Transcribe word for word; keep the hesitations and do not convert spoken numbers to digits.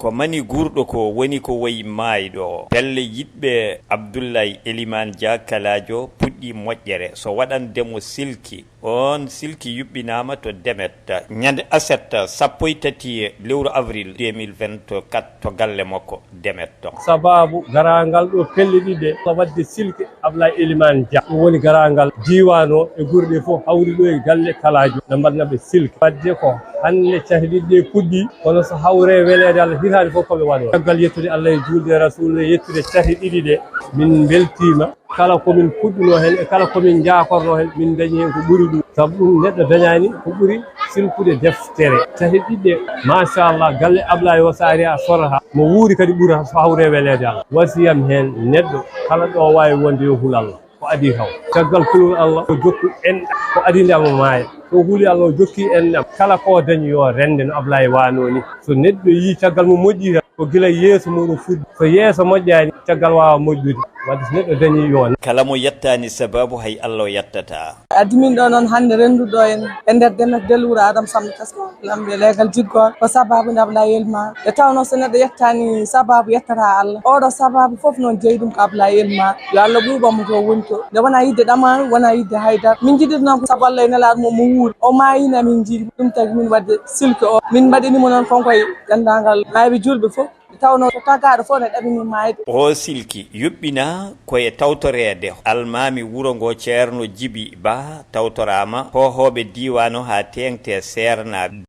Ko mani guurɗo ko woni ko woyi maayɗo. Pelle yiɗɓe Abdoulaye Elimane Dia Kalajo puɗɗi moƴƴere. So waɗande mo silki, oon silki yuɓɓinaama to Demet ñande aset sappo e tati lewru avril deux mille vingt-quatre to galle makko Demet. Sabaabu garaangal ɗo pelle ɗiɗi ɗe, ko waɗde silke Ablaye Elimane Dia. Ɗum woni garaangal diiwaan o e gure ɗe fof hawri ɗo e galle Kalajo, no mbaɗna ɓe silke. Waɗde ko hannde cahɗiɗi ɗe puɗɗi, kono so hawre weleede Allah hitaande fof ko ɓe waɗo. Caggal yettude Allah e juulde e Rasuul e yettude cahɗiɗi ɗe, min mbeltiima. Kala ko min puɗɗunoo heen e kala ko min njaakornoo heen, min ndañi heen ko ɓuri ɗum. Sabu ɗum, neɗɗo dañaani ko ɓuri silkude deftere. Cahɗiɗi ɗe, machallah, galle Ablaye o, so ari a sorata, mo wuuri kadi ɓurata so hawre weleede Allah. Wasiyam heen, neɗɗo kala ɗo waawi wonde yo hul Allah. Ko adii taw. Caggal kulol Allah, o jokku enɗam. Ko adii nde amo maaya. So huli Allah, o jokki enɗam. Kala ko dañi yo rende no Ablaye waanoo ni. So neɗɗo yii caggal mo moƴƴi tan, ko gila yeeso muɗum fuɗɗi. So yeeso moƴƴaani, caggal waawa moƴƴude. Wadde so neɗɗo dañi yo. Kala mo yettaani sabaabu, hay Allah o yettataa. Addi min ɗo noon hannde rennduɗo en e nder Demet Del Wuro Adama Samba Taskoro, Lamɓe leegal jiggoore, ko sabaabu nde Ablaye Elimane. Nde tawnoo so neɗɗo yettaani sabaabu, yettataa Allah. Oɗo sabaabu fof noon jeyi ɗum ko Ablaye Elimane. Yo Allah ɓuuɓan mo to woni to. Nde wonaa yiɗde ɗamaanu, wonaa yiɗde haydara. Min njiɗiri noon ko sabu Allah e nelaaɗo mum mo wuuri. O maayii, amin njiɗi. Ɗum tagi min waɗde silke o. Min mbaɗini mo noon konko e denndaangal maayɓe juulɓe fof. Tawnoo so tagaaɗo fof ne ɗamini maayde. O silki yuɓɓina ko e tawtoreede almaami wuro ngo, Ceerno Jibi Ba, tawtoraama hoohooɓe diiwaan o haa teeŋti e seernaaɓe.